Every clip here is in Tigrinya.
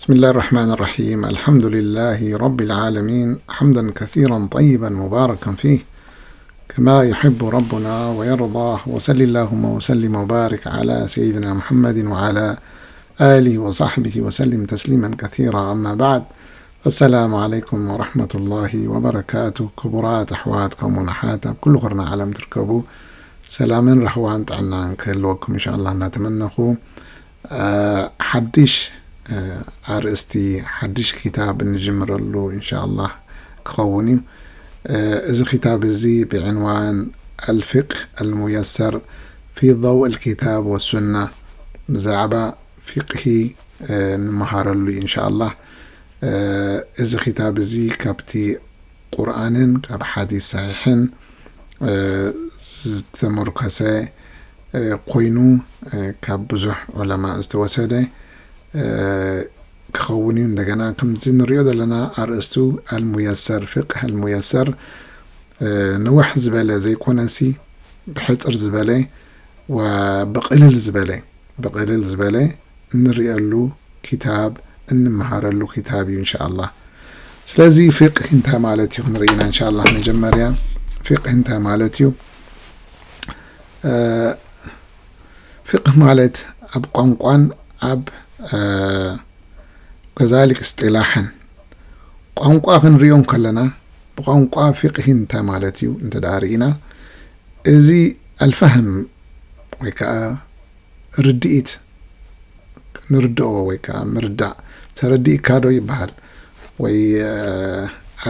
بسم الله الرحمن الرحيم. الحمد لله رب العالمين، حمدا كثيرا طيبا مباركا فيه، كما يحب ربنا ويرضى. وصل اللهم وسلم وبارك على سيدنا محمد وعلى آله وصحبه وسلم تسليما كثيرا. أما بعد، السلام عليكم ورحمة الله وبركاته. ክቡራት ኣሕዋት ከምኡውን ኣሓት ኣብ ኩሉ ኩርናዕ ዓለም ትርከቡ፣ ሰላምን ራህዋን ጥዕናን ክህልወኩም ኢንሻኣላህ እናተመነኹ፣ እ፣ ሓድሽ፣ እ፣ ኣርእስቲ፣ ሓድሽ ክታብ እንጅምረሉ ኢንሻኣላህ ክኸውን እዩ። እ፣ እዚ ክታብ እዚ ብዕንዋን ኣልፊቅህ ኣልሙየሰር ፊ ضوء الكتاب والسنة፣ ብዛዕባ ፊቅሂ፣ እ፣ እንመሃረሉ እዩ ኢንሻኣላህ። እ፣ እዚ ክታብ እዚ ካብቲ ቁርኣንን ካብ ሓዲስ ሰሒሕን፣ እ፣ ዝተመርኮሰ፣ እ፣ ኮይኑ፣ እ፣ ካብ ብዙሕ ዑለማ ዝተወሰደ፣ እ፣ ክኸውን እዩ። እንደገና ከምዚ ንሪኦ ዘለና ኣርእስቱ ኣልሙየሰር፣ ፊቅህ ኣልሙየሰር፣ እ፣ ንውሕ ዝበለ ዘይኮነሲ ብሕጽር ዝበለ ወብቕልል ዝበለ፣ ብቕልል ዝበለ እንሪኣሉ ክታብ፣ እንመሃረሉ ክታብ እዩ ኢንሻኣላህ። ስለዚ ፊቅህ እንታይ ማለት እዩ ክንርኢ ኢና ኢንሻኣላህ። መጀመርያ ፊቅህ እንታይ ማለት እዩ? እ፣ ፊቅህ ማለት ኣብ ቋንቋን ኣብ፣ እ፣ ከዛሊክ እስጢላሕን፣ ቋንቋ ክንሪኦ እንከለና ብቋንቋ ፊቅህ እንታይ ማለት እዩ እንተ ደኣ ርኢና፣ እዚ ኣልፋህም ወይ ከዓ ርድኢት፣ ንርድኦ ወይ ከዓ ምርዳእ፣ ተረዲእካ ዶ ይበሃል። ወይ፣ እ፣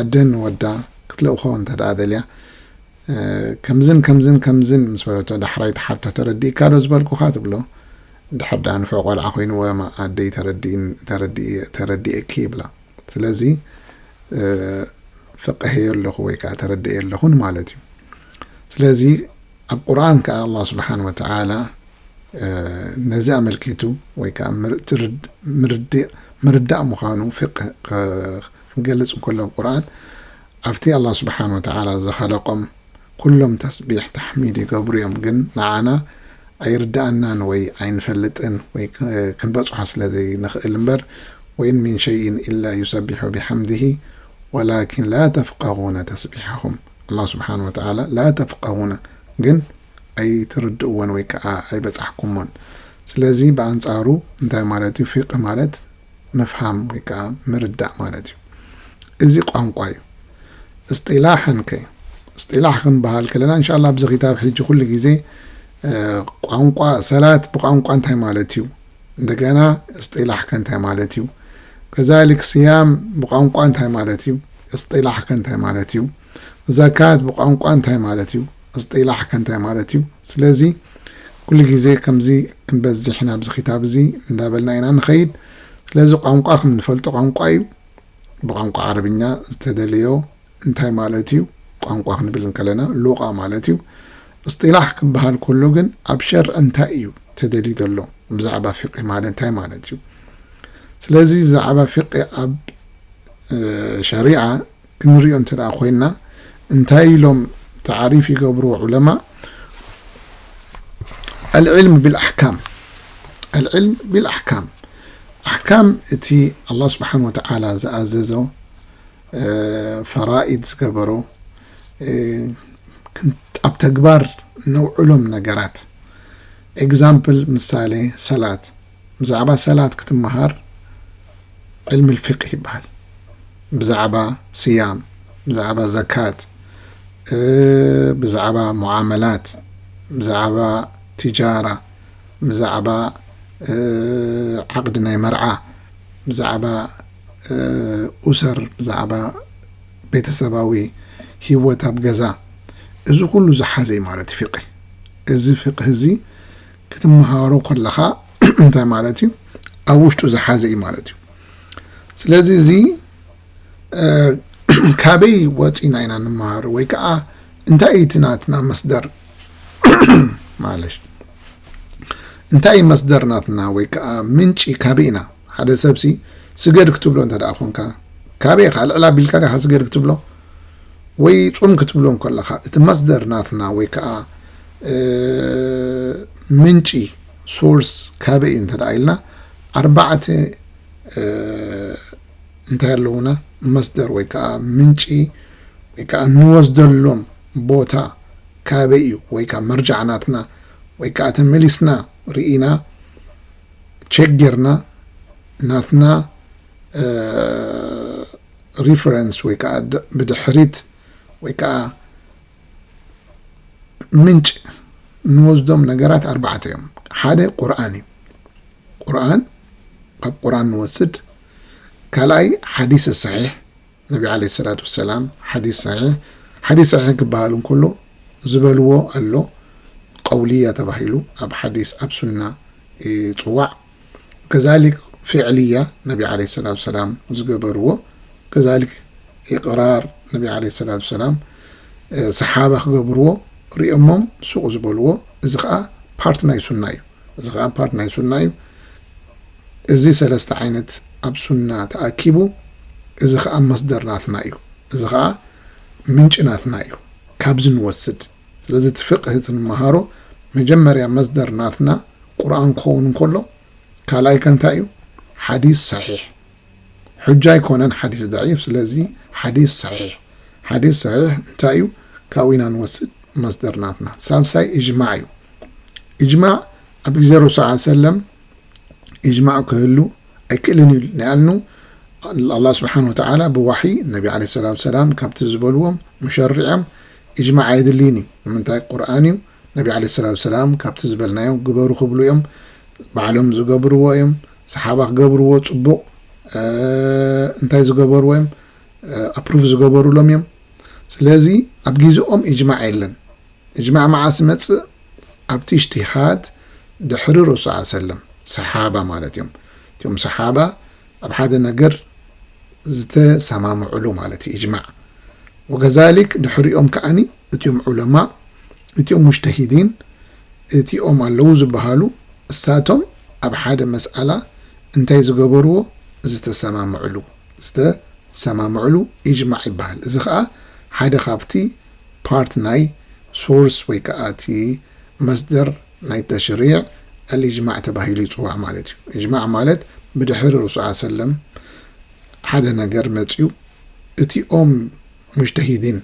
ኣደ ንወዳ ክትልእኾ እንተ ደኣ ደልያ፣ እ፣ ከምዝን ከምዝን ከምዝን ምስ በለቶ፣ ዳሕራይ ትሓቶ፣ "ተረዲእካ ዶ ዝበልኩኻ?" ትብሎ። ድሕር ደኣ ንፉዕ ቆልዓ ኮይኑ፣ "ወማ ኣደይ ተረዲእን-፣ ተረዲእ-፣ ተረዲእኪ" ይብላ። ስለዚ፣ እ፣ ፍቅሄዮ ኣለኹ ወይ ከዓ ተረድኤዮ ኣለኹ ንማለት እዩ። ስለዚ ኣብ ቁርኣን ከዓ ኣላህ ስብሓን ወተዓላ፣ እ፣ ነዚ ኣመልኪቱ ወይ ከዓ ምር-፣ ትርድ-፣ ምርድእ-፣ ምርዳእ ምዃኑ ፍቅህ ኸ-፣ ክንገልጽ እንከሎ ቁርኣን ኣብቲ ኣላህ ስብሓን ወተዓላ ዝኸለቆም ኩሎም ተስቢሕ ተሕሚድ ይገብሩ እዮም፣ ግን ንዓና ኣይርድኣናን ወይ ኣይንፈልጥን ወይ ክ-፣ ክንበጽሖ ስለ ዘይንኽእል እምበር፣ "ወኢን ሚን ሸይኢን ኢላ ዩሰቢሑ ቢሐምዲሂ ወላኪን ላ ተፍቀሁነ ተስቢሐሁም።" ኣላህ ስብሓን ወተዓላ ላ ተፍቀሁነ፣ ግን ኣይትርድእዎን ወይ ከዓ ኣይበጻሕኩሞን። ስለዚ ብኣንጻሩ እንታይ ማለት እዩ? ፊቅህ ማለት ምፍሃም ወይ ከዓ ምርዳእ ማለት እዩ። እዚ ቋንቋ እዩ። እስጢላሕን ከ? እስጢላሕ ክንበሃል ከለና፣ እንሻላ ኣብዚ ክታብ ሕጂ ኩሉ ግዜ፣ እ፣ ቋንቋ ሰላት ብቋንቋ እንታይ ማለት እዩ? እንደገና እስጢላሕ ከ እንታይ ማለት እዩ? ከዛሊክ ስያም ብቋንቋ እንታይ ማለት እዩ? እስጢላሕ ከ እንታይ ማለት እዩ? ዘካት ብቋንቋ እንታይ ማለት እዩ? እስጢላሕ ከ እንታይ ማለት እዩ? ስለዚ ኩሉ ግዜ ከምዚ ክንበዝሕ ኢና ኣብዚ ክታብ እዚ እንዳበልና ኢና ንኸይድ። ስለዚ ቋንቋ ከም ንፈልጦ ቋንቋ እዩ። ብቋንቋ ዓረብኛ ዝተደለዮ እንታይ ማለት እዩ? ቋንቋ ክንብል እንከለና ሉቓ ማለት እዩ። እስጢላሕ ክበሃል ከሎ ግን ኣብ ሸርዒ እንታይ እዩ ተደልዩ ዘሎ? ብዛዕባ ፊቅሂ ማለት እንታይ ማለት እዩ? ስለዚ ብዛዕባ ፊቅሂ ኣብ፣ እ፣ ሸሪዓ ክንሪኦ እንተ ደኣ ኮይንና እንታይ ኢሎም ተዓሪፍ ይገብርዎ ዑለማ? ኣልዕልም ቢልኣሕካም። ኣልዕልም ቢልኣሕካም። ኣሕካም እቲ ኣላህ ስብሓን ወተዓላ ዝኣዘዞ፣ እ፣ ፈራኢድ ዝገበሮ፣ እ፣ ክን-፣ ኣብ ተግባር ነውዕሎም ነገራት። ኤግዛምፕል፣ ምሳሌ፣ ሰላት። ብዛዕባ ሰላት ክትመሃር ዕልሚ ልፊቅህ ይበሃል። ብዛዕባ ስያም፣ ብዛዕባ ዘካት፣ እ፣ ብዛዕባ ሙዓመላት፣ ብዛዕባ ትጃራ፣ ብዛዕባ፣ እ፣ ዓቕዲ ናይ መርዓ፣ ብዛዕባ፣ እ፣ ኡሰር፣ ብዛዕባ ቤተሰባዊ ህይወት ኣብ ገዛ፣ እዚ ኩሉ ዝሓዘ እዩ ማለት እዩ ፊቅህ። እዚ ፊቅህ እዚ ክትመሃሮ ከለኻ እንታይ ማለት እዩ? ኣብ ውሽጡ ዝሓዘ እዩ ማለት እዩ። ስለዚ እዚ፣ እ፣ ካበይ ወፂና ኢና ንመሃር? ወይ ከዓ እንታይ እዩ እቲ ናትና መስደር? ማለሽ፣ እንታይ እዩ መስደር ናትና? ወይ ከዓ ምንጪ ካበይ ኢና? ሓደ ሰብሲ ስገድ ክትብሎ እንተ ደኣ ኮንካ፣ ካበይ ኢኻ? ልዕል ኣቢልካ ዲኻ ስገድ ክትብሎ? ወይ ጹም ክትብሎ እንከለኻ፣ እቲ መስደር ናትና ወይ ከዓ፣ እ፣ ምንጪ፣ ሶርስ፣ ካበይ እዩ እንተ ደኣ ኢልና፣ ኣርባዕተ፣ እንታይ ኣለውና? መስደር ወይ ከዓ ምንጪ ወይ ከዓ እንወስደሎም ቦታ ካበይ እዩ? ወይ ከዓ መርጃዕ ናትና ወይ ከዓ ተመሊስና ርኢና ቸክ ጌርና ናትና ሪፈረንስ ወይ ከዓ ብድሕሪት ወይ ከዓ ምንጭ እንወስዶም ነገራት ኣርባዕተ እዮም። ሓደ ቁርኣን እዩ። ቁርኣን ካብ ቁርኣን ንወስድ። ካልኣይ ሓዲስ ሰሒሕ ነቢ ዓለይሂ ሰላቱ ወሰላም ሓዲስ ሰሒሕ። ሓዲስ ሰሒሕ ክበሃል እንከሎ ዝበልዎ ኣሎ፣ ቀውልያ ተባሂሉ ኣብ ሓዲስ ኣብ ሱና ይፅዋዕ። ከዛሊክ ፊዕልያ ነቢ ዓለይሂ ሰላቱ ወሰላም ዝገበርዎ፣ ከዛሊክ ኢቕራር ነቢ ዓለይሂ ሰላቱ ወሰላም ሰሓባ ክገብርዎ ሪኦሞም ሱቕ ዝበልዎ፣ እዚ ከዓ ፓርት ናይ ሱና እዩ። እዚ ከዓ ፓርት ናይ ሱና እዩ። እዚ ሰለስተ ዓይነት ኣብ ሱና ተኣኪቡ፣ እዚ ከዓ መስደር ናትና እዩ። እዚ ከዓ ምንጭ ናትና እዩ፣ ካብዚ ንወስድ። ስለዚ እቲ ፍቅህ እቲ ንመሃሮ መጀመርያ መስደር ናትና ቁርኣን ክኸውን እንከሎ፣ ካልኣይ ከ እንታይ እዩ? ሓዲስ ሰሒሕ። ሑጃ ኣይኮነን ሓዲስ ደዒፍ። ስለዚ ሓዲስ ሰሒሕ፣ ሓዲስ ሰሒሕ እንታይ እዩ? ካብኡ ኢና ንወስድ መስደር ናትና። ሳልሳይ እጅማዕ እዩ። እጅማዕ ኣብ ግዜ ረሱል ሰለም እጅማዕ ክህሉ ኣይክእልን እዩ። ንኣልኑ ኣላህ ስብሓን ወተዓላ ብዋሒ ነቢ ዓለይሂ ሰላቱ ሰላም ካብቲ ዝበልዎም ሙሸሪዖም እጅማዕ ኣየድልይን እዩ። ንምንታይ? ቁርኣን እዩ። ነቢ ዓለይሂ ሰላቱ ሰላም ካብቲ ዝበልናዮም ግበሩ ክብሉ እዮም። ባዕሎም ዝገብርዎ እዮም። ሰሓባ ክገብርዎ ፅቡቕ እንታይ ዝገበርዎ እዮም? ኣፕሩቭ ዝገበሩሎም እዮም። ስለዚ ኣብ ግዜኦም እጅማዕ የለን። እጅማዕ መዓስ ይመፅእ? ኣብቲ እጅትሃድ ድሕሪ ረሱል ሰለም ሰሓባ ማለት እዮም። እቲኦም ሰሓባ ኣብ ሓደ ነገር ዝተሰማምዕሉ ማለት እዩ እጅማዕ። ወከዛሊክ ድሕሪኦም ከዓኒ እቲኦም ዑለማ፣ እቲኦም ሙጅተሂዲን፣ እቲኦም ኣለዉ ዝበሃሉ እሳቶም ኣብ ሓደ መስኣላ እንታይ ዝገበርዎ? ዝተሰማምዕሉ፣ ዝተሰማምዕሉ ኢጅማዕ ይበሃል። እዚ ኸዓ ሓደ ካብቲ ፓርት ናይ ሶርስ ወይ ከዓ እቲ መስደር ናይ ተሽሪዕ ኣልእጅማዕ ተባሂሉ ይፅዋዕ ማለት እዩ። እጅማዕ ማለት ብድሕሪ ረሱል ሰለም ሓደ ነገር መፅዩ እቲኦም ሙጅተሂዲን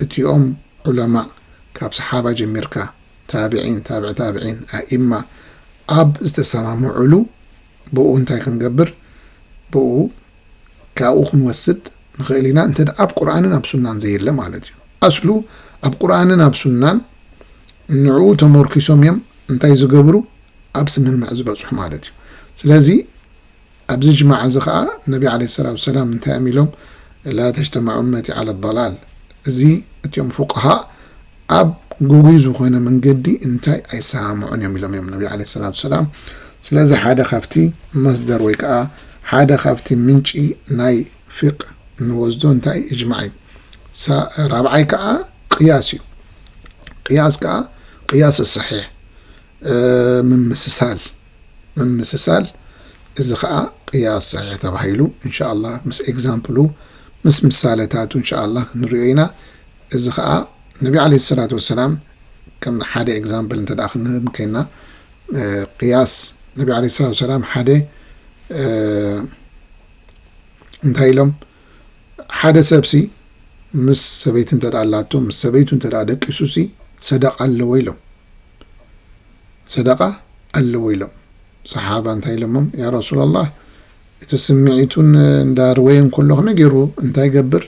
እቲኦም ዑለማ ካብ ሰሓባ ጀሚርካ ታብዒን ታብዒ ታብዒን ኣኢማ ኣብ ዝተሰማምዕሉ ብኡ እንታይ ክንገብር ብኡ ካብኡ ክንወስድ ንኽእል ኢና። እንተ ደኣ ኣብ ቁርኣንን ኣብ ሱናን ዘየለ ማለት እዩ። ኣስሉ ኣብ ቁርኣንን ኣብ ሱናን ንዕኡ ተመርኪሶም እዮም እንታይ ዝገብሩ ኣብ ስምምዕ ዝበፅሑ ማለት እዩ። ስለዚ ኣብዚ ጅማዓ እዚ ኸዓ ነቢ ዓለይሂ ሰላቱ ወሰላም እንታይ እዮም ኢሎም? ላ ተጅተማዑ ኡመቲ ዓላ ዳላል። እዚ እቲኦም ፉቀሃእ ኣብ ጉጉይ ዝኾነ መንገዲ እንታይ ኣይሰማምዑን እዮም ኢሎም እዮም ነቢ ዓለይሂ ሰላቱ ወሰላም። ስለዚ ሓደ ካብቲ መስደር ወይ ከዓ ሓደ ካብቲ ምንጪ ናይ ፊቅ እንወስዶ እንታይ እዩ? እጅማዕ እዩ። ሳ-፣ ራብዓይ ከዓ ቅያስ እዩ። ቅያስ ከዓ ቅያስ ሰሒሕ ምምስሳል ምምስሳል፣ እዚ ኸዓ ቅያስ ሰሒሕ ተባሂሉ። እንሻኣላህ ምስ ኤግዛምፕሉ ምስ ምሳሌታቱ እንሻኣላህ ክንሪኦ ኢና። እዚ ኸዓ ነቢ ዓለይሂ ሰላቱ ወሰላም ከም ሓደ ኤግዛምፕል እንተ ደኣ ክንህብ ከይና፣ እ፣ ቅያስ ነቢ ዓለይሂ ሰላቱ ወሰላም ሓደ፣ እ፣ እንታይ ኢሎም? ሓደ ሰብሲ ምስ ሰበይቲ እንተ ደኣ ኣላቶ፣ ምስ ሰበይቱ እንተ ደኣ ደቂሱሲ ሰደቃ ኣለዎ ኢሎም። ሰደቃ ኣለዎ ኢሎም። ሰሓባ እንታይ ኢሎሞም? ያ ረሱላላህ፣ እቲ ስምዒቱን እንዳርወየን ከሎ ከመይ ገይሩ እንታይ ይገብር?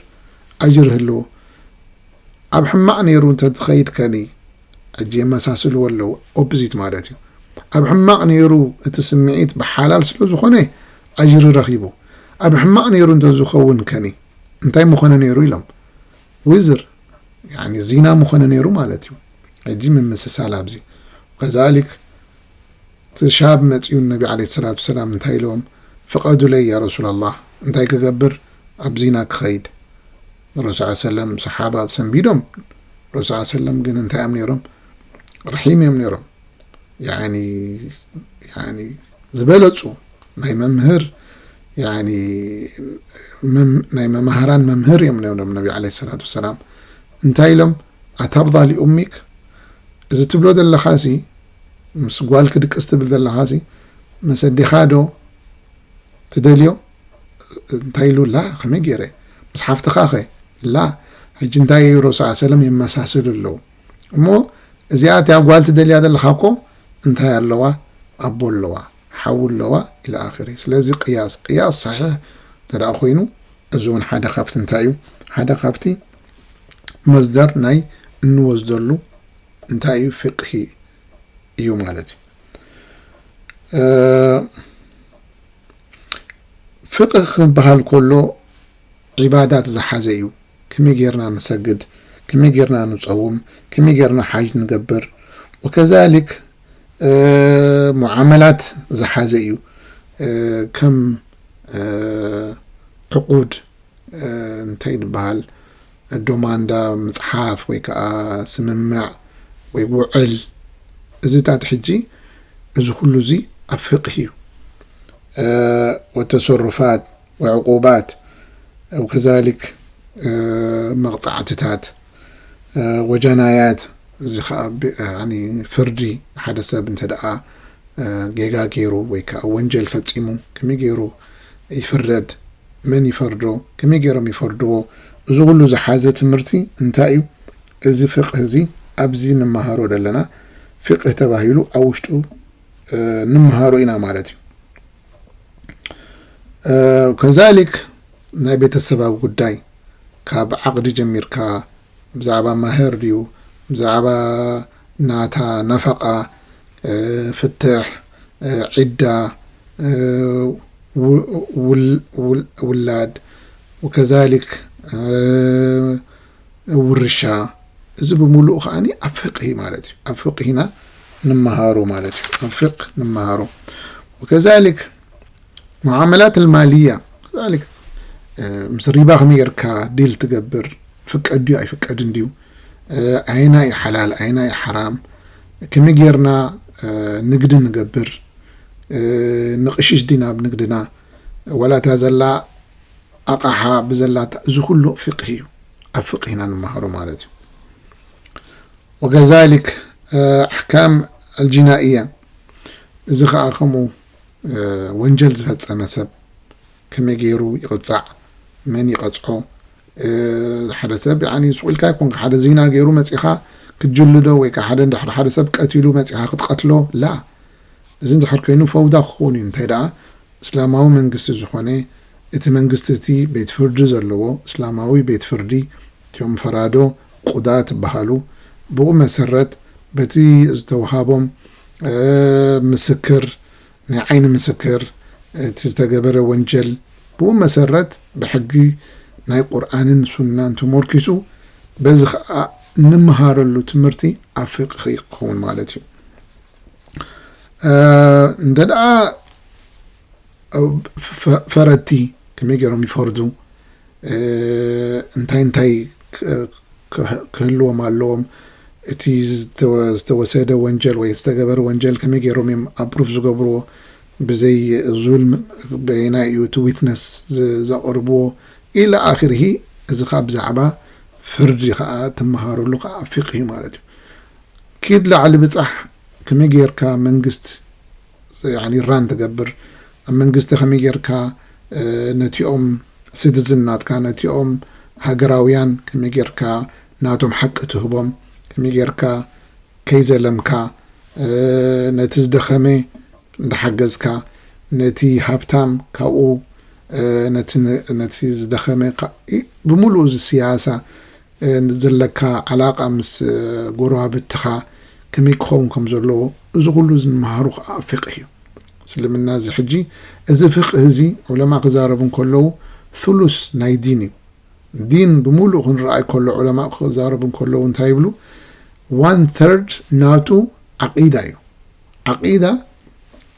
ኣጅር ይህልዎ። ኣብ ሕማቕ ነይሩ እንተ ትኸይድ ከኒ፣ ሕጂ የመሳስልዎ ኣለዉ፣ ኦፖዚት ማለት እዩ። ኣብ ሕማቕ ነይሩ እቲ ስምዒት ብሓላል ስለ ዝኾነ ኣጅሪ ረኺቡ። ኣብ ሕማቕ ነይሩ እንተ ዝኸውን ከኒ እንታይ ምኾነ ነይሩ ኢሎም። ዊዝር፣ ያኒ ዚና ምኾነ ነይሩ ማለት እዩ። ሕጂ ምምስሳል ኣብዚ። ከዛሊክ እቲ ሻብ መፅኡ ነቢ ዓለይሂ ሰላቱ ወሰላም እንታይ ኢሎም? ፍቐዱለይ ያ ረሱላላህ፣ እንታይ ክገብር? ኣብ ዚና ክኸይድ። ረሱል ሰለም ሰሓባ ሰንቢዶም። ረሱል ሰለም ግን እንታይ እዮም ነይሮም? ረሒም እዮም ነይሮም። ያኒ፣ ያኒ ዝበለፁ ናይ መምህር፣ ያኒ መም-፣ ናይ መማህራን መምህር እዮም ነይሮም ነቢ ዓለይሂ ሰላቱ ወሰላም። እንታይ ኢሎም? ኣተርዳ ሊኡሚክ፣ እዚ ትብሎ ዘለኻሲ፣ ምስ ጓል ክድቅስ ትብል ዘለኻሲ፣ ምስ ኣዴኻ ዶ ትደልዮ እንታይ ኢሉ ላ ከመይ ገይረ ምስ ሓፍትኻ ኸ ላ ሕጂ እንታይ ረሱል ሰለም የመሳስሉ ኣለዉ እሞ እዚኣ እቲኣ ጓል ትደልያ ዘለኻ እኮ እንታይ ኣለዋ ኣቦ ኣለዋ ሓው ኣለዋ ኢለ ኣኽሪ ስለዚ ቅያስ ቅያስ ሳሒሕ ተደኣ ኮይኑ እዚ እውን ሓደ ካብቲ እንታይ እዩ ሓደ ካብቲ መስደር ናይ እንወስደሉ እንታይ እዩ ፍቅሂ እዩ ማለት እዩ ፍቅህ ክበሃል ከሎ ዒባዳት ዝሓዘ እዩ ከመይ ጌርና ንሰግድ ከመይ ጌርና ንፀውም ከመይ ጌርና ሓጅ ንገብር ወከዛሊክ ሙዓመላት ዝሓዘ እዩ ከም ዕቁድ እንታይ ዝበሃል ዶማንዳ ምፅሓፍ ወይ ከዓ ስምምዕ ወይ ውዕል እዚታት ሕጂ እዚ ኩሉ እዚ ኣብ ፍቅህ እዩ ወተሰሩፋት ወዕቁባት ወከዛሊክ መቕፃዕትታት ወጀናያት እዚ ከዓ ፍርዲ ሓደ ሰብ እንተ ደኣ ጌጋ ገይሩ ወይ ከዓ ወንጀል ፈፂሙ ከመይ ገይሩ ይፍረድ መን ይፈርዶ ከመይ ገይሮም ይፈርድዎ እዚ ኩሉ ዝሓዘ ትምህርቲ እንታይ እዩ እዚ ፍቅህ እዚ ኣብዚ ንመሃሮ ዘለና ፍቅህ ተባሂሉ ኣብ ውሽጡ ንመሃሮ ኢና ማለት እዩ ከዛሊክ ናይ ቤተሰባዊ ጉዳይ ካብ ዓቕዲ ጀሚርካ ብዛዕባ ማህር ድዩ ብዛዕባ ናታ ነፈቃ ፍትሕ ዒዳ ውላድ ወከዛሊክ ውርሻ እዚ ብምሉኡ ከዓኒ ኣብ ፍቅሂ ማለት እዩ ኣብ ፍቅሂና ንመሃሮ ማለት እዩ ኣብ ፍቅ ንመሃሮ ወከዛሊክ ሙዓመላት ልማልያ ከዛሊክ ምስ ሪባ ከመይ ጌርካ ዲል ትገብር ፍቀድ ድዩ ኣይፍቀድን ድዩ ኣየና እዩ ሓላል ኣየና እዩ ሓራም ከመይ ጌርና ንግዲ ንገብር ንቕሽሽ ዲና ኣብ ንግድና ወላ እታ ዘላ ኣቕሓ ብዘላታ እዚ ኩሉ ፍቅህ እዩ ኣብ ፍቅህ ኢና ንመሃሮ ማለት እዩ ወከዛሊክ ኣሕካም ኣልጅናእያ እዚ ከዓ ከምኡ ወንጀል ዝፈፀመ ሰብ ከመይ ገይሩ ይቕፃዕ መን ይቐፅዖ ሓደ ሰብ ሱቕ ኢልካ ይኮንካ ሓደ ዜና ገይሩ መፂኻ ክትጅልዶ ወይ ከዓ ሓደ እንድሕር ሓደ ሰብ ቀቲሉ መፂኻ ክትቐትሎ ላ እዚ እንድሕር ኮይኑ ፈውዳ ክኸውን እዩ እንታይ ደኣ እስላማዊ መንግስቲ ዝኾነ እቲ መንግስቲ እቲ ቤት ፍርዲ ዘለዎ እስላማዊ ቤት ፍርዲ እቲኦም ፈራዶ ቁዳት ይበሃሉ ብኡ መሰረት በቲ ዝተውሃቦም ምስክር ናይ ዓይኒ ምስክር እቲ ዝተገበረ ወንጀል ብኡ መሰረት ብሕጊ ናይ ቁርኣንን ሱናን ተሞርኪሱ በዚ ከዓ እንመሃረሉ ትምህርቲ ኣብ ፍቅሂ ክኸውን ማለት እዩ እንተ ደኣ ፈረድቲ ከመይ ገይሮም ይፈርዱ እንታይ እንታይ ክህልዎም ኣለዎም እቲ ዝተወሰደ ወንጀል ወይ ዝተገበረ ወንጀል ከመይ ገይሮም እዮም ኣፕሩፍ ዝገብርዎ ብዘይ ዙልም በየናይ እዩ እቲ ዊትነስ ዘቕርብዎ ኢላ ኣኺርሂ እዚ ከዓ ብዛዕባ ፍርዲ ከዓ ትመሃረሉ ከዓ ፊቅሂ ማለት እዩ ኪድ ላዕሊ ብፃሕ ከመይ ጌርካ መንግስት ራን ትገብር ኣብ መንግስቲ ከመይ ጌርካ ነቲኦም ሲቲዝን ናትካ ነቲኦም ሃገራውያን ከመይ ጌርካ ናቶም ሓቂ ትህቦም ከመይ ጌርካ ከይዘለምካ ነቲ ዝደኸመ እንዳሓገዝካ ነቲ ሃብታም ካብኡ ነቲ ዝደኸመ ብምሉኡ እዚ ስያሳ ዘለካ ዓላቃ ምስ ጎረባብትኻ ከመይ ክኸውን ከም ዘለዎ እዚ ኩሉ ዝንመሃሩ ከዓ ፍቅህ እዩ እስልምና እዚ ሕጂ እዚ ፍቅህ እዚ ዑለማ ክዛረቡ እንከለዉ ثلث ናይ ዲን እዩ ዲን ብምሉእ ክንረኣይ ከሎ ዑለማ ክዛረቡ እንከለዉ እንታይ ይብሉ one third ናቱ ዓቂዳ እዩ ዓቂዳ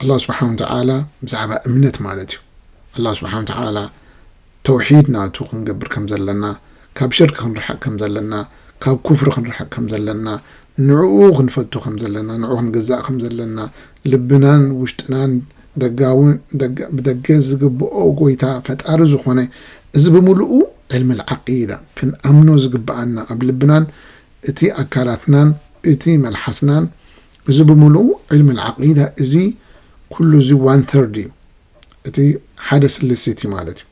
ኣላህ ስብሓን ወተዓላ ብዛዕባ እምነት ማለት እዩ ኣላህ ስብሓን ወተዓላ ተውሒድ ናቱ ክንገብር ከም ዘለና ካብ ሽርክ ክንርሕቅ ከም ዘለና ካብ ኩፍሪ ክንርሕቅ ከም ዘለና ንዕኡ ክንፈቱ ከም ዘለና ንዕኡ ክንግዛእ ከም ዘለና ልብናን ውሽጥናን ደጋውን ብደገ ዝግብኦ ጎይታ ፈጣሪ ዝኾነ እዚ ብምልኡ ዕልሚ ዓቂዳ ክንኣምኖ ዝግብኣና ኣብ ልብናን እቲ ኣካላትናን እቲ መልሓስናን እዚ ብምልኡ ዕልሚ ዓቂዳ እዚ ኩሉ እዚ one third እዩ እቲ ሓደ ስልሲት እዩ ማለት እዩ።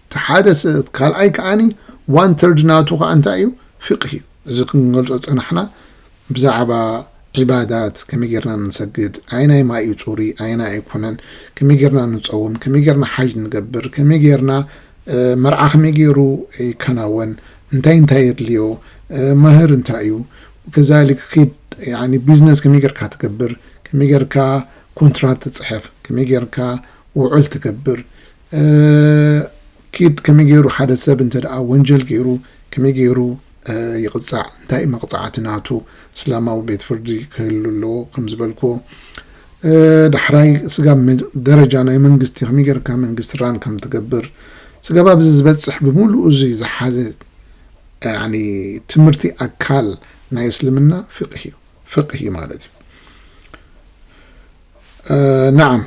እቲ ሓደ ስ-፣ ካልኣይ ከዓኒ ዋን ተርድ ናቱ ከዓ እንታይ እዩ? ፍቅህ እዩ። እዚ ክንገልጾ ጸናሕና ብዛዕባ ዒባዳት፣ ከመይ ጌርና ንሰግድ፣ ኣየናይ ማይ እዩ ጽሩይ፣ ኣየናይ ኣይኮነን፣ ከመይ ጌርና ንጸውም፣ ከመይ ጌርና ሓጅ ንገብር፣ ከመይ ጌርና፣ እ፣ መርዓ ከመይ ጌሩ ይከናወን፣ እንታይ እንታይ የድልዮ፣ እ፣ መህር እንታይ እዩ፣ ከዛሊክ ኪድ፣ ያኒ ቢዝነስ ከመይ ጌርካ ትገብር፣ ከመይ ጌርካ ኮንትራት ትጽሕፍ፣ ከመይ ጌርካ ውዑል ትገብር፣ እ፣ ኪድ ከመይ ጌሩ ሓደ ሰብ እንተ ደኣ ወንጀል ጌሩ ከመይ ጌሩ፣ እ፣ ይቕጻዕ፣ እንታይ መቕጻዕቲ ናቱ፣ እስላማዊ ቤት ፍርዲ ክህሉ ኣለዎ፣ ከም ዝበልክዎ። እ፣ ዳሕራይ ስጋብ መ-፣ ደረጃ ናይ መንግስቲ ከመይ ጌርካ መንግስቲ ራን ከም ትገብር፣ ስጋብ ኣብዚ ዝበጽሕ ብምሉኡ እዚ ዝሓዘ፣ ያኒ ትምህርቲ ኣካል ናይ እስልምና ፍቅህ እዩ። ፍቅህ እዩ ማለት እዩ። እ፣ ነዓም።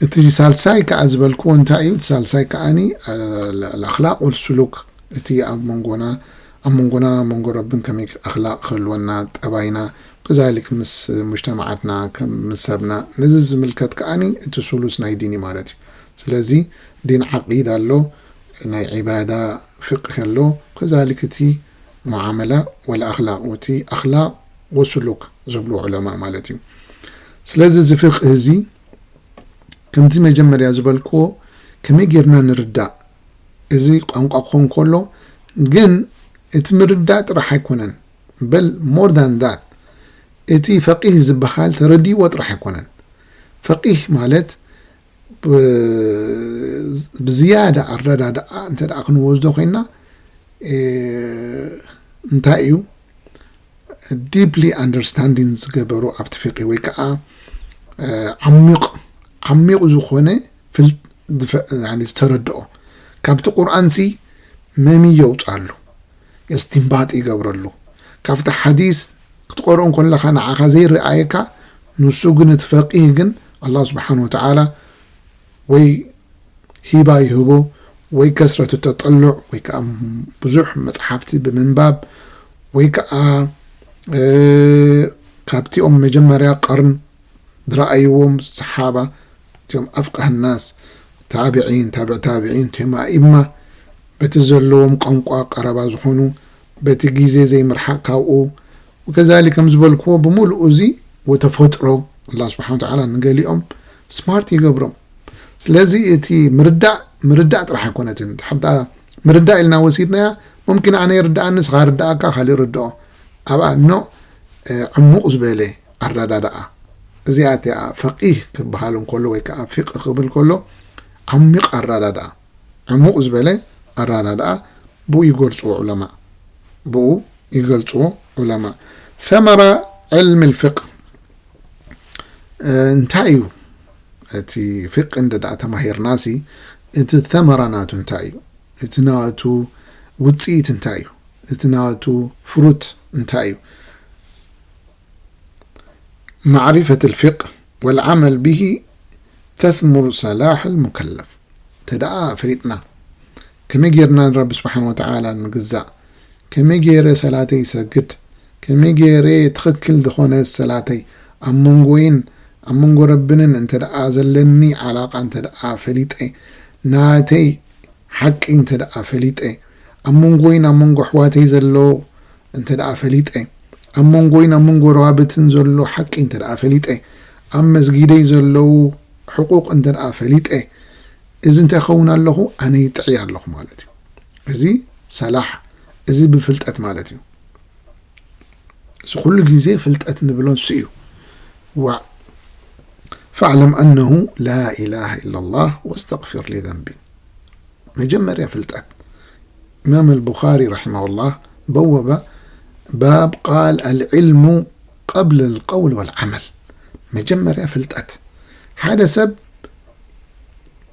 እቲ ሳልሳይ ከኣ ዝበልክዎ እንታይ እዩ? እቲ ሳልሳይ ከኣኒ፣ እ፣ ል-፣ ኣኽላቅ ወልስሉክ፣ እቲ ኣብ መንጎና፣ ኣብ መንጎና፣ ኣብ መንጎ ረብን ከመይ ኣኽላቅ ክህልወና፣ ጠባይና፣ ከዛሊክ ምስ ሙጅተማዓትና፣ ከም ምስ ሰብና፣ ነዚ ዝምልከት ከኣኒ እቲ ሱሉስ ናይ ዲን እዩ ማለት እዩ። ስለዚ ዲን ዓቂዳ ኣሎ፣ ናይ ዒባዳ ፍቅህ ኣሎ፣ ከዛሊክ እቲ ሙዓመላ ወልኣኽላቅ፣ እቲ ኣኽላቅ ወስሉክ ዝብሉ ዑለማ ማለት እዩ። ስለዚ እዚ ፍቅህ እዚ ከምቲ መጀመርያ ዝበልክዎ ከመይ ጌርና ንርዳእ፣ እዚ ቋንቋ ክኾን ከሎ ግን እቲ ምርዳእ ጥራሕ ኣይኮነን፣ በል ሞር ዳን ዳት እቲ ፈቂህ ዝበሃል ተረዲእዎ ጥራሕ ኣይኮነን። ፈቂህ ማለት ብ-፣ ብዝያዳ ኣረዳድኣ እንተ ደኣ ክንወስዶ ኮይና፣ እ፣ እንታይ እዩ? ዲፕሊ ኣንደርስታንዲንግ ዝገበሩ ኣብቲ ፊቂ ወይ ከዓ፣ እ፣ ዓሚቕ፣ ዓሚቕ ዝኾነ ፍል-፣ ዝፈ-፣ ያኒ ዝተረድኦ። ካብቲ ቁርኣንሲ መሚ የውፅኣሉ፣ እስትንባጥ ይገብረሉ። ካብቲ ሓዲስ ክትቆርኦ እንከለኻ ንዓኻ ዘይረኣየካ፣ ንሱ ግን እቲ ፈቂህ ግን ኣላህ ስብሓን ወተዓላ ወይ ሂባ ይህቦ፣ ወይ ከስረት ተጠልዕ፣ ወይ ከዓ ብዙሕ መጽሓፍቲ ብምንባብ፣ ወይ ከዓ፣ እ፣ ካብቲኦም መጀመርያ ቀርን ዝረኣይዎም ሰሓባ፣ እቲኦም ኣፍቃህ ናስ፣ ታብዒን፣ ታብዕ ታብዒን፣ እቲኦም ኣኢማ፣ በቲ ዘለዎም ቋንቋ ቀረባ ዝኾኑ፣ በቲ ግዜ ዘይምርሓቕ ካብኡ፣ ወከዛሊክ ከም ዝበልክዎ ብምሉኡ እዚ ወተፈጥሮ ኣላህ ስብሓን ወተዓላ ንገሊኦም ስማርት ይገብሮም። ስለዚ እቲ ምርዳእ፣ ምርዳእ ጥራሕ ኣይኮነትን። ሓታ ምርዳእ ኢልና ወሲድናያ፣ ሙምኪን ኣነ ይርድኣኒ፣ ንስኻ ርድኣካ፣ ካልእ ርድኦ። ኣብኣ ኖ፣ እ፣ ዕሙቕ ዝበለ ኣረዳድኣ። እዚኣ እቲኣ ፈቂህ ክበሃል እንከሎ ወይ ከዓ ፊቅህ ክብል ከሎ ዓሚቕ ኣረዳድኣ፣ ዕሙቕ ዝበለ ኣረዳድኣ ብኡ ይገልጽዎ ዑለማ። ብኡ ይገልጽዎ ዑለማ። ሰመራ ዕልሚ ልፍቅህ፣ እ፣ እንታይ እዩ? እቲ ፍቅህ እንደ ደኣ ተማሂርናሲ፣ እቲ ሰመራ ናቱ እንታይ እዩ? እቲ ናቱ ውጽኢት እንታይ እዩ? እቲ ናቱ ፍሩት እንታይ እዩ? ማዕሪፈት ልፍቅህ ወልዓመል ብሂ ተስሙሩ ሰላሕ ልሙከለፍ። እንተ ደኣ ፈሊጥና፣ ከመይ ጌርና ንረቢ ስብሓን ወተዓላ ንግዛእ፣ ከመይ ገይረ ሰላተይ ይሰግድ፣ ከመይ ገይረ ትኽክል ዝኾነ ሰላተይ ኣብ መንጎይን ኣብ መንጎ ረብንን እንተ ደኣ ዘለኒ ዓላቃ እንተ ደኣ ፈሊጠ፣ ናተይ ሓቂ እንተ ደኣ ፈሊጠ፣ ኣብ መንጎይን ኣብ መንጎ ኣሕዋተይ ዘሎ እንተ ደኣ ፈሊጠ፣ ኣብ መንጎይን ኣብ መንጎ ረዋብትን ዘሎ ሓቂ እንተ ደኣ ፈሊጠ፣ ኣብ መስጊደይ ዘለዉ ሕቁቕ እንተ ደኣ ፈሊጠ፣ እዚ እንታይ ክኸውን ኣለኹ? ኣነ ይጥዕይ ኣለኹ ማለት እዩ። እዚ ሰላሕ፣ እዚ ብፍልጠት ማለት እዩ። እዚ ኩሉ ግዜ ፍልጠት ንብሎ ንሱ እዩ። ዋዕ። فاعلم أنه لا إله إلا الله واستغفر لذنبي። መጀመርያ ፍልጠት። ኢማም ኣልቡኻሪ ረሒመሁላህ በወበ ባብ ቃል ኣልዕልሙ ቀብል ኣልቀውል ወልዓመል። መጀመርያ ፍልጠት። ሓደ ሰብ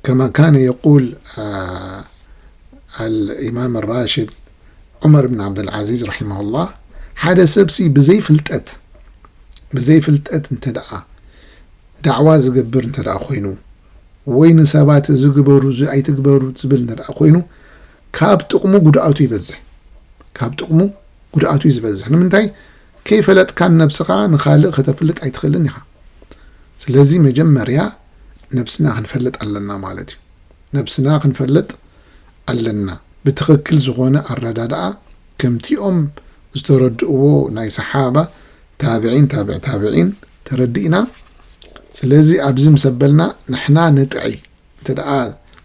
ከማ ካነ የቁል፣ አ፣ ኣልኢማም ራሽድ ዑመር ብን ዓብደልዓዚዝ ረሒመሁላህ፣ ሓደ ሰብሲ ብዘይ ፍልጠት፣ ብዘይ ፍልጠት እንተ ደኣ ዳዕዋ ዝገብር እንተ ደኣ ኮይኑ፣ ወይ ንሰባት እዚ ግበሩ፣ እዚ ኣይትግበሩ ዝብል እንተ ደኣ ኮይኑ፣ ካብ ጥቕሙ ጉድኣቱ ይበዝሕ። ካብ ጥቕሙ ጉድኣቱ እዩ ዝበዝሕ። ንምንታይ? ከይፈለጥካ ነብስኻ ንኻልእ ከተፍልጥ ኣይትኽእልን ኢኻ። ስለዚ መጀመርያ ነብስና ክንፈልጥ ኣለና ማለት እዩ። ነብስና ክንፈልጥ ኣለና። ብትኽክል ዝኾነ ኣረዳድኣ ከምቲኦም ዝተረድእዎ ናይ ሰሓባ፣ ታብዒን፣ ታብዕ ታብዒን ተረዲእና። ስለዚ ኣብዚ ምስ ኣበልና ንሕና ንጥዒ። እንተ ደኣ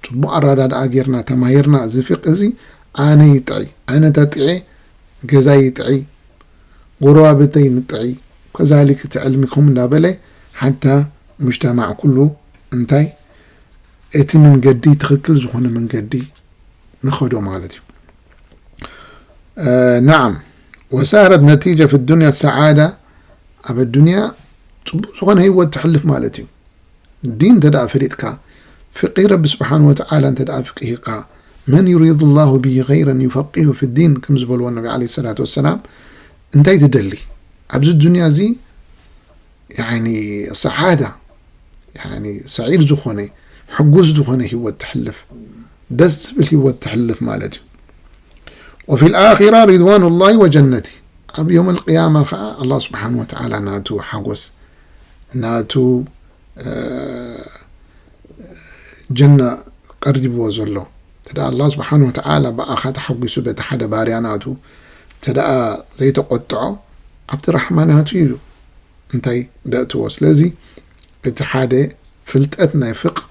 ጽቡቕ ኣረዳድኣ ጌርና ተማሂርና፣ እዚ ፊቅህ እዚ ኣነ ይጥዒ፣ ኣነ ተጥዔ ገዛይ ይጥዒ፣ ጎረባብተይ ንጥዒ፣ ከዛሊክ እቲ ዕልሚ ከምኡ እንዳበለ ሓታ ሙጅተማዕ ኩሉ እንታይ እቲ መንገዲ ትኽክል ዝኾነ መንገዲ ንኸዶ ማለት እዩ። እ፣ ነዓም፣ ወሳረት ነቲጀ ፊ ዱንያ ሰዓዳ፣ ኣብ ኣዱንያ ጽቡቕ ዝኾነ ህይወት ትሕልፍ ማለት እዩ። ዲን እንተ ደኣ ፈሊጥካ፣ ፍቅሂ ረቢ ስብሓን ወተዓላ እንተ ደኣ ፍቅሂካ፣ መን ዩሪዱ ላሁ ብሂ ኸይረን ዩፈቂሁ ፊ ዲን፣ ከም ዝበልዎ ነቢ ዓለይሂ ሰላቱ ወሰላም፣ እንታይ ትደሊ? ኣብዚ ዱንያ እዚ፣ ያኒ፣ ሰዓዳ፣ ያኒ፣ ሰዒድ ዝኾነ፣ ሕጉስ ዝኾነ ህይወት ትሕልፍ፣ ደስ ዝብል ህይወት ትሕልፍ ማለት እዩ። ወፊ ልኣኺራ ሪድዋኑ ላሂ ወጀነቲ፣ ኣብ ዮም ልቅያማ ኸዓ ኣላህ ስብሓን ወተዓላ ናቱ ሓጎስ፣ ናቱ እ፣ ጀና ቀሪብዎ ዘሎ። እንተ ደኣ ኣላህ ስብሓን ወተዓላ ብኣኻ ተሓጒሱ በቲ ሓደ ባርያ ናቱ እንተ ደኣ ዘይተቆጥዖ፣ ኣብቲ ራሕማ ናቱ እዩ እንታይ ደእትዎ። ስለዚ እቲ ሓደ ፍልጠት ናይ ፍቅህ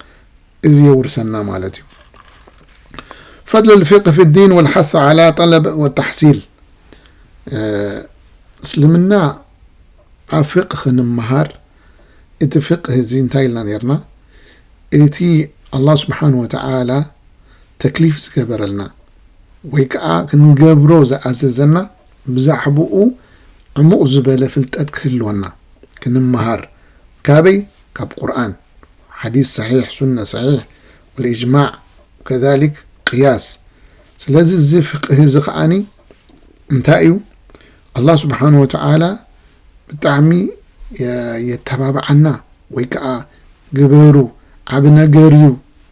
እዚ የውርሰና ማለት እዩ። ፈድል ልፊቅህ ፊ ዲን ወልሓሱ ዓላ ጠለብ ወተሕሲል። እ፣ እስልምና ኣብ ፍቅህ ንምሃር፣ እቲ ፍቅህ እዚ እንታይ ኢልና ነርና? እቲ ኣላህ ስብሓን ወተዓላ ተክሊፍ ዝገበረልና ወይ ከዓ ክንገብሮ ዝኣዘዘና ብዛዕባኡ ዕሙቕ ዝበለ ፍልጠት ክህልወና ክንምሃር። ካበይ? ካብ ቁርኣን፣ ሓዲስ ሰሒሕ፣ ሱነ ሰሒሕ፣ ወልእጅማዕ፣ ከዛሊክ ቅያስ። ስለዚ እዚ ፍቅህ እዚ ከዓኒ እንታይ እዩ? ኣላህ ስብሓን ወተዓላ ብጣዕሚ የ-፣ የተባብዓና ወይ ከዓ ግበሩ፣ ዓቢ ነገር እዩ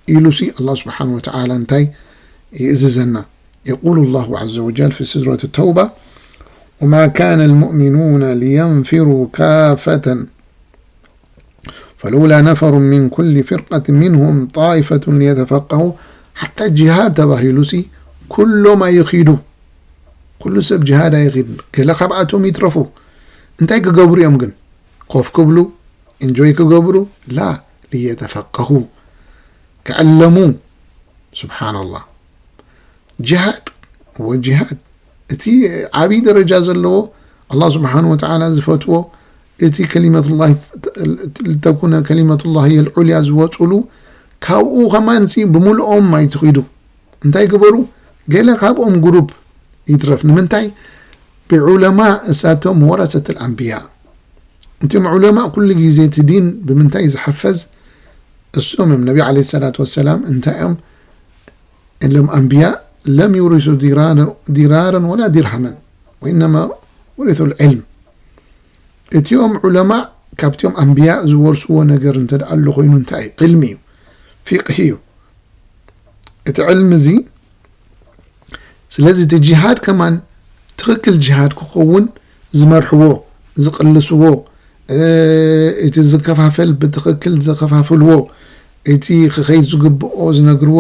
ኢሉሲ ኣላህ ስብሓን ወተዓላ እንታይ ይእዝዘና? የቁሉ ላሁ ዐዘ ወጀል ፊ ሱረት ተውባ፣ ወማ ካነ ልሙእሚኑነ ሊየንፊሩ ካፈተን ፈለውላ ነፈሩ ሚን ኩሊ ፊርቀትን ሚንሁም ጣኢፈቱን ሊየተፈቀሁ። ሓታ ጅሃድ ተባሂሉሲ ኩሎም ኣይኺዱ። ኩሉ ሰብ ጅሃድ ኣይኺድ። ገለ ካብኣቶም ይትረፉ። እንታይ ክገብሩ እዮም ግን? ኮፍ ክብሉ? ኢንጆይ ክገብሩ? ላ፣ ሊየተፈቀሁ። ክዕለሙ። ሱብሓነላህ። ጅሃድ ወጅሃድ፣ እቲ ዓብዪ ደረጃ ዘለዎ፣ ኣላህ ስብሓን ወተዓላ ዝፈትዎ፣ እቲ ከሊመቱላሂ፣ ልተኩነ ከሊመቱላሂ የልዑልያ ዝወፅሉ፣ ካብኡ ከማንሲ ብምልኦም ኣይትኺዱ። እንታይ ግበሩ? ገለ ካብኦም ግሩፕ ይትረፍ። ንምንታይ? ብዑለማ እሳቶም ወረሰት ኣልኣንብያ። እቶም ዑለማ ኩሉ ግዜ እቲ ዲን ብምንታይ ዝሕፈዝ? እሶም እዮም። ነቢ ዓለይሂ ሰላቱ ወሰላም እንታይ እዮም? እሎም ኣንብያ ለም ዩሪሱ ዲራረ-፣ ዲራረን ወላ ዲርሃመን ወኢነማ ወሪሱ ልዕልም። እቲኦም ዑለማ ካብቲኦም ኣንብያ ዝወርስዎ ነገር እንተ ደኣ ኣሎ ኮይኑ እንታይ እዩ? ዕልሚ እዩ፣ ፊቅሂ እዩ። እቲ ዕልሚ እዚ ስለዚ እቲ ጅሃድ ከማን ትኽክል ጅሃድ ክኸውን ዝመርሕዎ፣ ዝቕልስዎ፣ እ፣ እቲ ዝከፋፈል ብትኽክል ዝኸፋፍልዎ፣ እቲ ክኸይድ ዝግብኦ ዝነግርዎ፣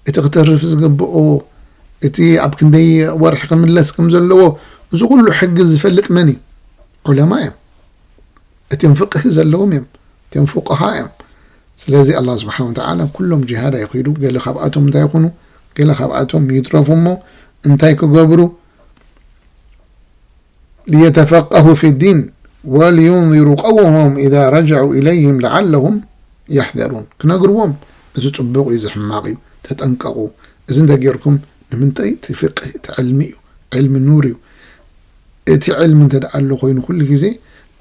እቲ ክተርፍ ዝግብኦ፣ እቲ ኣብ ክንደይ ወርሒ ክምለስ ከም ዘለዎ፣ እዚ ኩሉ ሕጊ ዝፈልጥ መን እዩ? ዑለማ እዮም። እቲኦም ፍቅህ ዘለዎም እዮም። እቲኦም ፉቀሃ እዮም። ስለዚ ኣላህ ስብሓን ወተዓላ ኩሎም ጅሃድ ኣይኺዱ፣ ገለ ካብኣቶም እንታይ ይኹኑ፣ ገለ ካብኣቶም ይትረፉ እሞ እንታይ ክገብሩ? ሊየተፈቀሁ ፊ ዲን ወሊዩንዚሩ ቀውመሁም ኢዛ ረጀዑ ኢለይህም ለዓለሁም የሕዘሩን። ክነግርዎም፣ እዚ ጽቡቕ እዩ፣ እዚ ሕማቕ እዩ፣ ተጠንቀቑ፣ እዚ እንተጌርኩም ንምንታይ? እቲ ፍቅህ፣ እቲ ዕልሚ እዩ፣ ዕልሚ ኑር እዩ። እቲ ዕልሚ እንተ ደኣ ኣሎ ኮይኑ ኩሉ ግዜ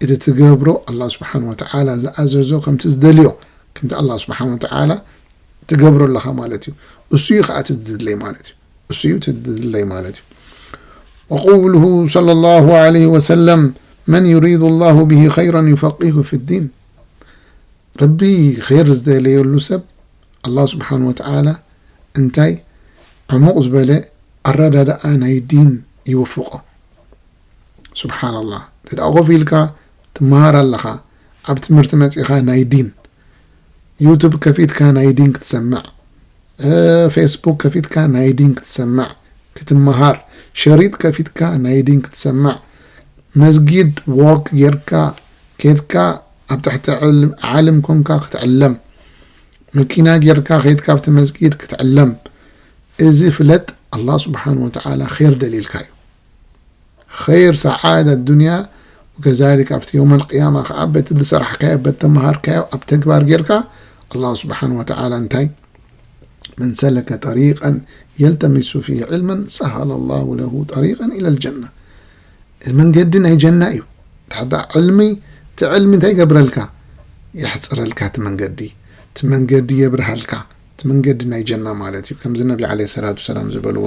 እቲ ትገብሮ ኣላህ ስብሓን ወተዓላ ዝኣዘዞ ከምቲ ዝደልዮ፣ ከምቲ ኣላህ ስብሓን ወተዓላ ትገብሮ ኣለኻ ማለት እዩ። እሱ እዩ ከዓ እቲ ዝድለይ ማለት እዩ። እሱ እዩ እቲ ዝድለይ ማለት እዩ። ወቀውሉሁ ሰለላሁ ዐለይሂ ወሰለም፣ መን ዩሪዱ ላሁ ብሂ ኸይረን ዩፈቂሁ ፊ ዲን። ረቢ ኸይር ዝደለየሉ ሰብ ኣላህ ስብሓን ወተዓላ እንታይ ዕሙቕ ዝበለ ኣረዳድኣ ናይ ዲን ይውፍቆ። ሱብሓነላህ። እንተ ደኣ ኮፍ ኢልካ ትመሃር ኣለኻ፣ ኣብ ትምህርቲ መጺኻ ናይ ዲን፣ ዩቱብ ከፊትካ ናይ ዲን ክትሰምዕ፣ እ፣ ፌስቡክ ከፊትካ ናይ ዲን ክትሰምዕ፣ ክትመሃር፣ ሸሪጥ ከፊትካ ናይ ዲን ክትሰምዕ፣ መስጊድ ዎክ ጌርካ ኬድካ ኣብ ትሕቲ ዕል-፣ ዓልም ኮንካ ክትዕለም፣ መኪና ጌርካ ኸይድካ ኣብቲ መስጊድ ክትዕለም። እዚ ፍለጥ፣ ኣላህ ስብሓን ወተዓላ ኸይር ደልዩልካ እዩ። ኸይር ሰዓዳ ዱንያ ወከዛሊክ ኣብቲ የውመል ቅያማ ኸዓ በቲ ዝሰራሕካዮ፣ በቲ ተመሃርካዮ ኣብ ተግባር ጌርካ ኣላህ ስብሓን ወተዓላ እንታይ መን ሰለከ ጠሪቀን የልተሚሱ ፊሂ ዕልመን ሰሀለ ላሁ ለሁ ጠሪቀን ኢለል ጀና። መንገዲ ናይ ጀና እዩ። እንድሕር ደኣ ዕልሚ፣ እቲ ዕልሚ እንታይ ይገብረልካ? የሕፅረልካ እቲ መንገዲ። እቲ መንገዲ የብርሃልካ። እቲ መንገዲ ናይ ጀና ማለት እዩ። ከምዚ ነቢ ዓለይሂ ሰላቱ ሰላም ዝበልዎ።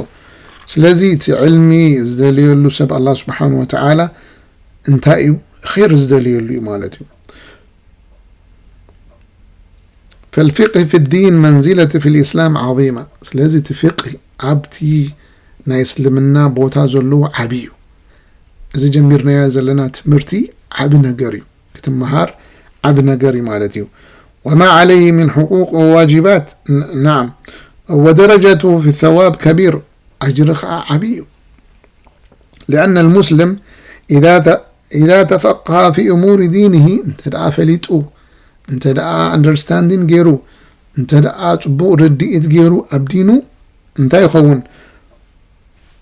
ስለዚ እቲ ዕልሚ ዝደልየሉ ሰብ ኣላህ ስብሓን ወተዓላ እንታይ እዩ? ኸይር ዝደልየሉ እዩ ማለት እዩ። ፈልፊቅህ ፊ ዲን መንዚለቲ ፊ ልእስላም ዓዚማ። ስለዚ እቲ ፍቅህ ኣብቲ ናይ እስልምና ቦታ ዘለዎ ዓብዪ እዩ። እዚ ጀሚርናዮ ዘለና ትምህርቲ ዓቢ ነገር እዩ። ክትመሃር ዓቢ ነገር እዩ ማለት እዩ። ወማ ዓለይህ ምን ሕቁቅ ወዋጅባት፣ ን-፣ ናዓም፣ ወደረጀቱ ፊ ሰዋብ ከቢር፣ ኣጅሪ ኸዓ ዓቢ እዩ። لأن المسلم إذا ت-، إذا تفقه في أمور دينه، እንተ ደኣ ፈሊጡ፣ እንተ ደኣ ኣንደርስታንዲንግ ገይሩ፣ እንተ ደኣ ጽቡቕ ርድኢት ገይሩ ኣብ ዲኑ እንታይ ይኸውን?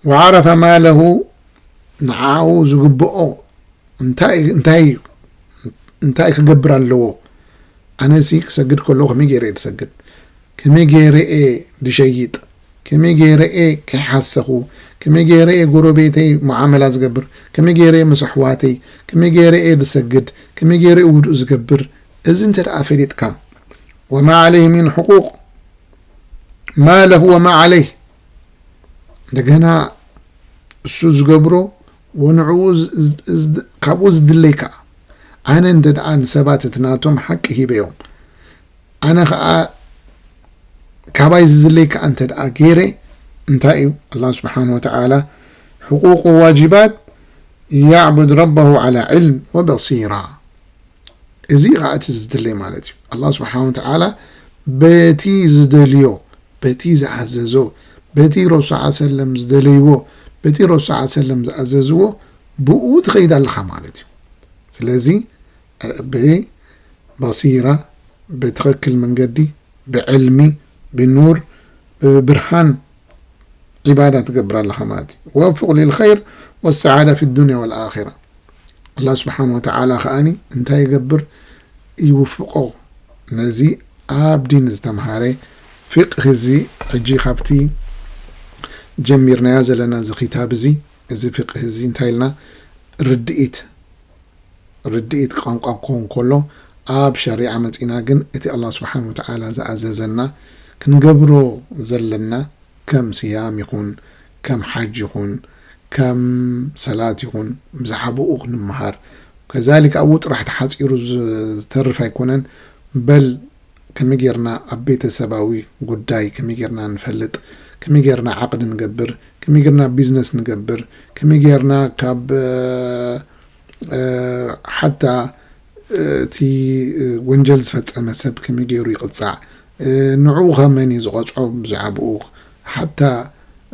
وعرف ما له፣ ንዓኡ ዝግብኦ እንታይ፣ እንታይ እዩ? እንታይ ክገብር ኣለዎ? ኣነሲ ክሰግድ ከለኹ ከመይ ገይረ እየ ዝሰግድ? ከመይ ገይረ እየ ዝሸይጥ? ከመይ ገይረ እየ ከይሓሰኹ? ከመይ ገይረ እየ ጎረቤተይ መዓመላ ዝገብር? ከመይ ገይረ እየ ምስ ኣሕዋተይ? ከመይ ገይረ እየ ዝሰግድ? ከመይ ገይረ እየ ውዱእ ዝገብር? እዚ እንተ ደኣ ፈሊጥካ፣ ወማ ዓለይህ ሚን ሕቁቅ፣ ማ ለሁ ወማ ዓለይህ፣ እንደገና እሱ ዝገብሮ ወንዕኡ ዝ-፣ ዝ-፣ ዝ-፣ ካብኡ ዝድለይ ከኣ፣ ኣነ እንተ ደኣ ንሰባት እቲ ናቶም ሓቂ ሂበዮም፣ ኣነ ኸኣ ካባይ ዝድለይ ከኣ እንተ ደኣ ገይረ፣ እንታይ እዩ? ኣላህ ስብሓን ወተዓላ፣ ሕቁቅ ዋጅባት፣ ያዕቡድ ረበሁ ዓላ ዕልም ወበሲራ። እዚ ኸዓ እቲ ዝድለይ ማለት እዩ። ኣላህ ስብሓን ወተዓላ በቲ ዝደልዮ፣ በቲ ዝኣዘዞ፣ በቲ ረሱል ሰለላሁ ዐለይሂ ወሰለም ዝደለይዎ፣ በቲ ረሱል ሰለላሁ ዐለይሂ ወሰለም ዝኣዘዝዎ፣ ብኡ ትኸይድ ኣለኻ ማለት እዩ። ስለዚ ብበሲራ፣ ብትኽክል መንገዲ፣ ብዕልሚ፣ ብኑር፣ ብብርሃን ዒባዳ ትገብር ኣለኻ ማለት እዩ። ወፍቅ ሊልኸይር ወሰዓዳ ፊ ዱንያ ወልኣኺራ። ኣላህ ስብሓን ወተዓላ ከኣኒ እንታይ ይገብር? ይውፍቆ። ነዚ ኣብ ዲን ዝተምሃረ ፊቅህ እዚ፣ ሕጂ ካብቲ ጀሚርናዮ ዘለና እዚ ኪታብ እዚ፣ እዚ ፊቅህ እዚ እንታይ ኢልና? ርድኢት፣ ርድኢት ቋንቋ ክኸውን ከሎ፣ ኣብ ሸሪዓ መጺና ግን እቲ ኣላህ ስብሓን ወተዓላ ዝኣዘዘና ክንገብሮ ዘለና ከም ስያም ይኹን፣ ከም ሓጅ ይኹን፣ ከም ሰላት ይኹን፣ ብዛዕባኡ ክንመሃር። ከዛሊክ ኣብኡ ጥራሕ ተሓጺሩ ዝ-፣ ዝተርፍ ኣይኮነን። በል ከመይ ጌርና ኣብ ቤተሰባዊ ጉዳይ ከመይ ጌርና ንፈልጥ፣ ከመይ ጌርና ዓቕዲ ንገብር፣ ከመይ ጌርና ቢዝነስ ንገብር፣ ከመይ ጌርና ካብ፣ እ፣ ሓታ፣ እ፣ እቲ፣ እ፣ ወንጀል ዝፈጸመ ሰብ ከመይ ገይሩ ይቕጻዕ፣ እ፣ ንዕኡ ኸ መን እዩ ዝቐጽዖ ብዛዕባኡ፣ ሓታ፣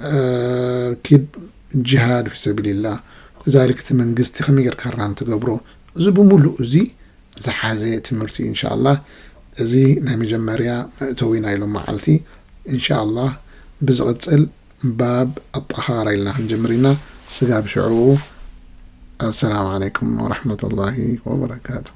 እ፣ ኪድ ጅሃድ ፊ ሰቢልላህ፣ ከዛሊክ እቲ መንግስቲ ከመይ ጌርካ ራን ትገብሮ፣ እዚ ብምሉእ እዚ ዝሓዘ ትምህርቲ እዩ። እንሻኣላህ፣ እዚ ናይ መጀመርያ መእተዊ ናይ ሎም መዓልቲ። እንሻኣላህ፣ ብዝቕጽል ባብ ኣጣኻራ ኢልና ክንጀምር ኢና። ስጋብ ሽዑ፣ ኣሰላሙ ዓለይኩም ወረሕመቱላሂ ወበረካቱ።